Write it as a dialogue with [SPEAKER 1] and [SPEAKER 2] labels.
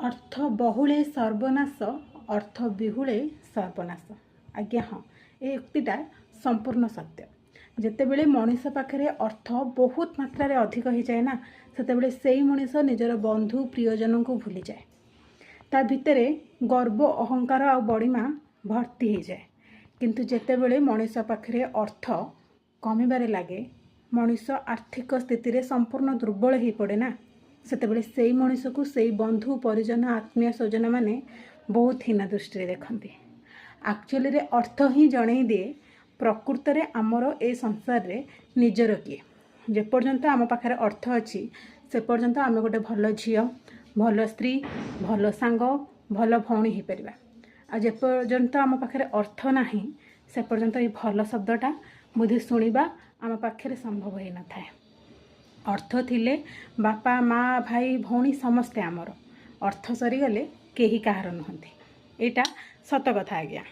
[SPEAKER 1] ଅର୍ଥ ବହୁଳେ ସର୍ବନାଶ, ଅର୍ଥ ବିହୁଳେ ସର୍ବନାଶ। ଆଜ୍ଞା ହଁ, ଏ ଉକ୍ତିଟା ସମ୍ପୂର୍ଣ୍ଣ ସତ୍ୟ। ଯେତେବେଳେ ମଣିଷ ପାଖରେ ଅର୍ଥ ବହୁତ ମାତ୍ରାରେ ଅଧିକ ହେଇଯାଏ ନା, ସେତେବେଳେ ସେଇ ମଣିଷ ନିଜର ବନ୍ଧୁ ପ୍ରିୟଜନଙ୍କୁ ଭୁଲିଯାଏ। ତା ଭିତରେ ଗର୍ବ, ଅହଙ୍କାର ଆଉ ବଡ଼ିମା ଭର୍ତ୍ତି ହେଇଯାଏ। କିନ୍ତୁ ଯେତେବେଳେ ମଣିଷ ପାଖରେ ଅର୍ଥ କମିବାରେ ଲାଗେ, ମଣିଷ ଆର୍ଥିକ ସ୍ଥିତିରେ ସମ୍ପୂର୍ଣ୍ଣ ଦୁର୍ବଳ ହେଇପଡ଼େ ନା, ସେତେବେଳେ ସେଇ ମଣିଷକୁ ସେଇ ବନ୍ଧୁ, ପରିଜନ, ଆତ୍ମୀୟ ସ୍ୱଜନମାନେ ବହୁତ ହୀନ ଦୃଷ୍ଟିରେ ଦେଖନ୍ତି। ଆକ୍ଚୁଆଲିରେ ଅର୍ଥ ହିଁ ଜଣେଇ ଦିଏ ପ୍ରକୃତରେ ଆମର ଏ ସଂସାରରେ ନିଜର କିଏ। ଯେପର୍ଯ୍ୟନ୍ତ ଆମ ପାଖରେ ଅର୍ଥ ଅଛି, ସେ ପର୍ଯ୍ୟନ୍ତ ଆମେ ଗୋଟେ ଭଲ ଝିଅ, ଭଲ ସ୍ତ୍ରୀ, ଭଲ ସାଙ୍ଗ, ଭଲ ଭଉଣୀ ହେଇପାରିବା। ଆଉ ଯେପର୍ଯ୍ୟନ୍ତ ଆମ ପାଖରେ ଅର୍ଥ ନାହିଁ, ସେ ପର୍ଯ୍ୟନ୍ତ ଏଇ ଭଲ ଶବ୍ଦଟା ବୋଧେ ଶୁଣିବା ଆମ ପାଖରେ ସମ୍ଭବ ହେଇନଥାଏ। ଅର୍ଥ ଥିଲେ ବାପା, ମା, ଭାଇ, ଭଉଣୀ ସମସ୍ତେ ଆମର। ଅର୍ଥ ସରିଗଲେ କେହି କାହାର ନୁହନ୍ତି। ଏଇଟା ସତ କଥା ଆଜ୍ଞା।